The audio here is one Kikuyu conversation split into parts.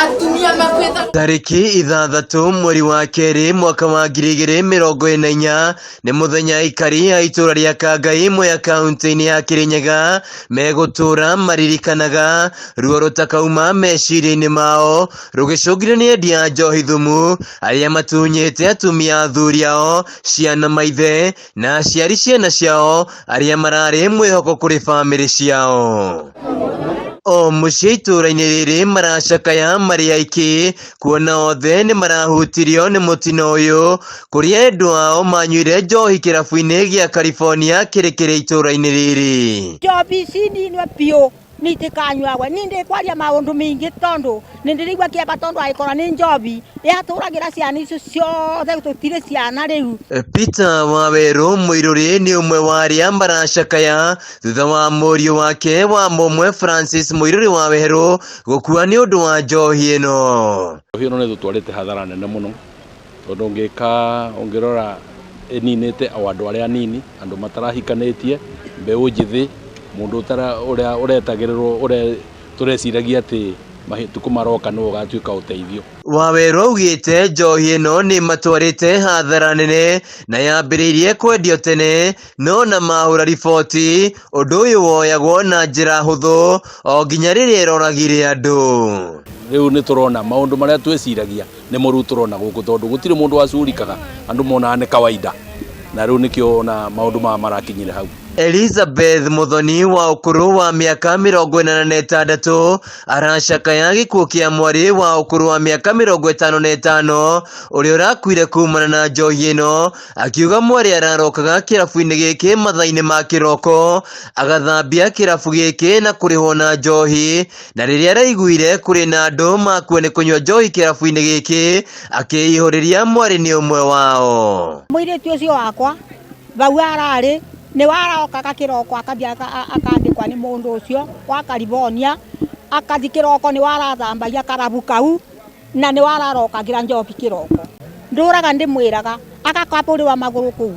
Atumia makuĩte. Tarĩki 6 mweri wa kerĩ mwaka wa 2024 nĩ mũthenya aikari a itũra rĩa Kangai Mwea kaunti-inĩ ya Kĩrĩnyaga megũtũra maririkanaga ruo rũtakauma meciria-inĩ mao rũgĩcũngĩrĩrio nĩ endia a njohi thumu arĩa matunyĩte atumia athuri ao, ciana maithe na aciari ciana ciao arĩa mararĩ mwĩhoko kũrĩ bamĩrĩ ciao. O mũciĩ itũũra-inĩ rĩrĩ maracakaya marĩ aiki kuona othe nĩ marahutirio nĩ mũtino ũyũ kũrĩa endwa ao manyuire njohi kĩrabu-inĩ gĩa California kĩrĩ kĩrĩ itũũra-inĩ rĩrĩ. Njohi ici ninwe biũ nitikanyuagwe ni ndikwaria maundu mingi tondu nindiraigua kieba tondu agikorwo ni njohi yaturagira ciana icio ciothe tutire ciana riu. Peter Wawerũ Mũirũrĩ nĩ ũmwe wa arĩa maracakaya thutha wa mũriũ wake wa mũmwe Francis Mũirũrĩ Wawerũ gũkua nĩ ũndũ wa njohi ĩno. Njohi ĩno nĩ ĩtũtwarĩte hathara nene mũno tondũ ũngĩka ũngĩrora ĩninĩte o andũ arĩa anini, andũ matarahikanĩtie, mbeũ njĩthĩ, mũndũ ũrĩa ũretagĩrĩrwo tũreciragia atĩ matukũ maroka nĩwe ũgatuĩka ũteithio. Wawerũ augĩte njohi ĩno nĩ ĩmatwarĩte hathara nene na yambĩrĩirie kwendio tene no na mahũra riboti ũndũ ũyũ woyagwo na njĩra hũthũ o nginya rĩrĩa ĩroragire andũ. Rĩu nĩ tũrona maũndũ marĩa tweciragia nĩmo rĩu tũrona gũkũ tondũ gũtirĩ mũndũ wacurikaga, andũ monaga nĩ kawaida na rĩu nĩkĩo ona maũndũ maya marakinyire hau. Elizabeth Muthoni wa ũkũrũ wa mĩaka 86 aracakaya gĩkuũ kĩa mwarĩ wa ũkũrũ wa mĩaka 55 ũrĩa ũrakuire kumana na njohi ĩno, akiuga mwarĩ ararokaga kĩrabu-inĩ gĩkĩ mathaa-inĩ ma kĩroko agathambia kĩrabu gĩkĩ na kũrĩhwo na njohi, na rĩrĩa araiguire kũrĩ na andũ makua nĩ kũnyua njohi kĩrabu-inĩ gĩkĩ akĩihũrĩria mwarĩ nĩ ũmwe wao. Mũirĩtu ũcio wakwa vau ararĩ nĩ warokaga kĩroko akathiĩ akandĩkwa nĩ mũndũ ũcio wa California akathi kĩroko nĩ warathambagia karabu kau na nĩ wararokagĩra njohi kĩroko ndũraga ndĩmwĩraga agakabũrĩwa magũrũ kũu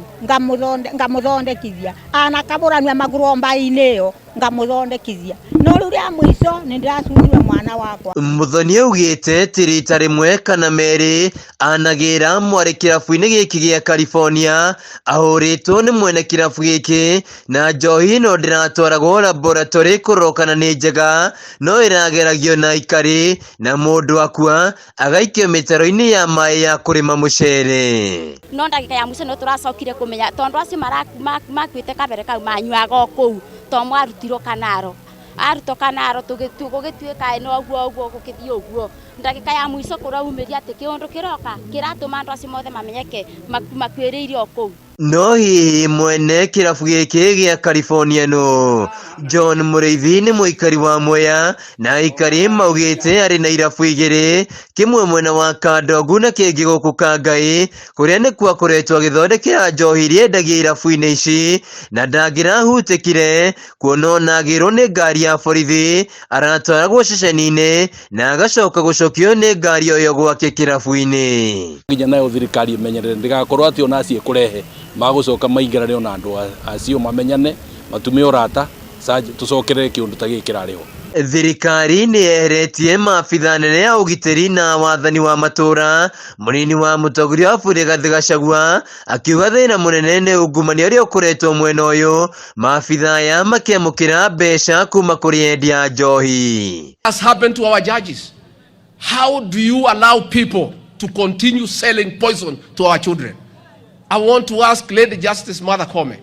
ngamũthondekithia anakabũrania magũrũ mbaĩ-inĩ ĩyo ngamũthondekithia no rĩu rĩa mũico nĩ ndĩracunire mwana wakwa. Muthoni augĩte ti rita rĩmwe kana merĩ anagĩra mwarĩ kĩrabu-inĩ gĩkĩ gĩa California ahũrĩtwo nĩ mwene kĩrabu gĩkĩ na njohi ĩno ndĩratwaragwo laboratory kũrorwo kana nĩ njega no ĩrageragio na aikari na mũndũ akua agaikio mĩtaro-inĩ ya maĩ ya kũrĩma mũcere. No ndagĩka ya mũico no tũracokire kũmenya tondũ acio makuĩte kabere kau manyuaga o kũu to mwarutirwo kanaro arutwo kanaro gũgĩtuĩka no ũguo ũguo gũgĩthiĩ ũguo ndagĩka ya mũico kũraumĩria atĩ kĩũndũ kĩroka kĩratũma andũ acio mothe mamenyeke makuĩrĩire o kũu. No hihi mwene kĩrabu gĩkĩ gĩa California nũ? John Mũrĩithi nĩ mũikari wa Mwea na aikari maugĩte arĩ na irabu igĩrĩ, kĩmwe mwena wa Kandongu na kĩngĩ gũkũ Kangai, kũrĩa nĩkuo akoretwo agĩthondekera njohi iria endagia irabu-inĩ ici, na ndangĩrahutĩkire kuona ona agĩrwo nĩ ngari ya borithi aratwaragwo ceceni-inĩ na agacoka gũcokio nĩ ngari o ĩyo gwake kĩrabu-inĩ. Nginya nayo thirikari ĩmenyerere ndĩgakorwo atĩ ona acio ĩkũrehe magũcoka maingĩrane ona andũ acio mamenyane matume ũrata tũcokerere kĩũndũ ta gĩkĩ kĩrarĩ ho. Thirikari nĩ yeheretie maabitha anene a ũgitĩri na wathani wa matũũra. Mũnini wa mũtongoria wa bũrũri Rigathĩ Gachagua akiuga thĩna mũnene nĩ ungumania ũrĩa ũkoretwo mwena ũyũ, maabitha aya makĩamũkĩra mbeca kuma kũrĩ endia a njohi. Has happened to our judges. How do you allow people to continue selling poison to our children? I want to ask Lady Justice Martha Koome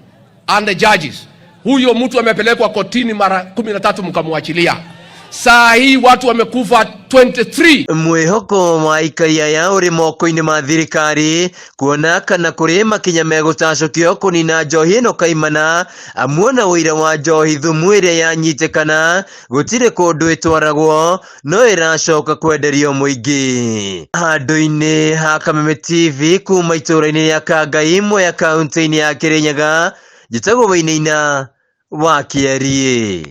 and the judges, huyo mtu amepelekwa kotini mara 13 mkamwachilia. Saa hii watu wamekufa 23. Mwĩhoko wa aikari aya ũrĩ moko-inĩ ma thirikari kuona kana kũrĩ makinya megũtacũkio kũnina njohi ĩno kaimana, amu ona ũira wa njohi thumu ĩrĩa yanyitĩkana gũtirĩ kũndũ ĩtwaragwo no ĩracoka kwenderio mũingĩ. Handũ-inĩ ha Kameme TV kuma itũũra-inĩ rĩa Kangai Mwea kaunti-inĩ ya Kĩrĩnyaga, njĩtagwo Wainaina wa Kĩeriĩ.